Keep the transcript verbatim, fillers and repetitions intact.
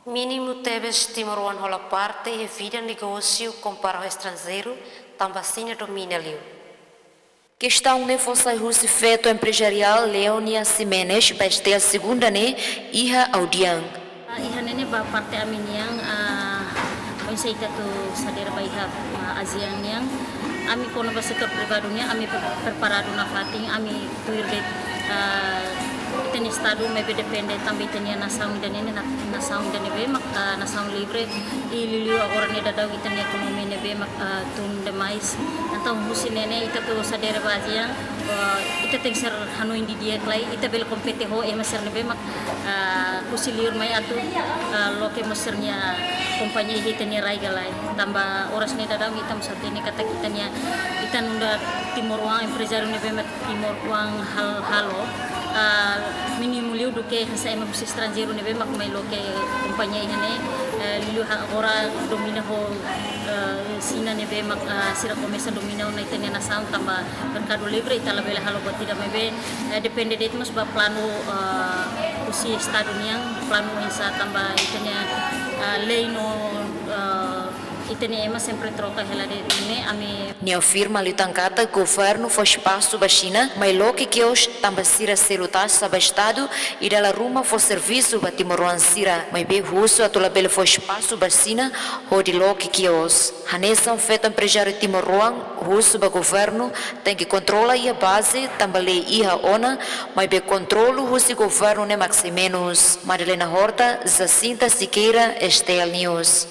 Mínimu tebes timoroan hola parte iha vida negósiu kompara ho estranjeiru, tanba sira domina liu. Kestaun ne'e fó sai husi feto emprezariál Leonia Ximenes ba STL segunda ne'e iha Audian. Ah, iha ne'e ne'e ba parte ami nian, ah, oinsá ita atu sadere ba iha, ah, ASEAN nian. Ami kona-ba setór privadu nian, ami pre-, preparadu nafatin, ami tuir de'it, ah, ita-nia estadu maibé depende tanba ita-nia nasaun ida-ne'e, na-, nasaun ida ne'ebé mak, ah, nasaun livre, i liuliu agora ne'e daudaun ita-nia ekonomia ne'ebé mak, ah, tun demais. Entaun husi ne'e ne'e ita atu sadere ba ASEAN, ah, ita tenke ser hanoin didi'ak lai, ita bele kompete ho ema sira ne'ebé mak, ah, husi liur mai atu, ah, loke mós sira-nia kompañia iha ita-nia rai ka lae. Tanba oras ne'e daudaun ita mós hatene katak ita-nia, ita nu'udar timoroan emprezáriu ne'ebé mak timoroan hal-, halo, ah, mínimu liu duké hanesan ema husi estranjeiru ne'ebé mak mai loke kompañia iha ne'e, eh, liuliu ha-, agora domina ho, eh, Xina ne'ebé mak, ah, sira komesa domina ona ita-nia nasaun tanba merkadu livre ita labele halo buat ida maibé, eh, depende de'it mós ba planu, eh, husi estadu nian, planu oinsá tanba ita-nia, eh, lei no, eh, ita-nia ema sempre troka hela de'it ne'e ami. Nia afirma liután katak governu fó espasu ba Xina mai loke kios tanba sira selu taxa ba estadu i dala ruma fó servisu ba timoroan sira, maibé husu atu labele fó espasu ba Xina hodi loke kios. Hanesan feto emprezáriu timoroan husu ba governu tenke kontrola iha baze tanba lei iha ona, maibé kontrolu husi governu ne'e mak sei menus. Madalena Horta, Jacinta Siqueira, STL News.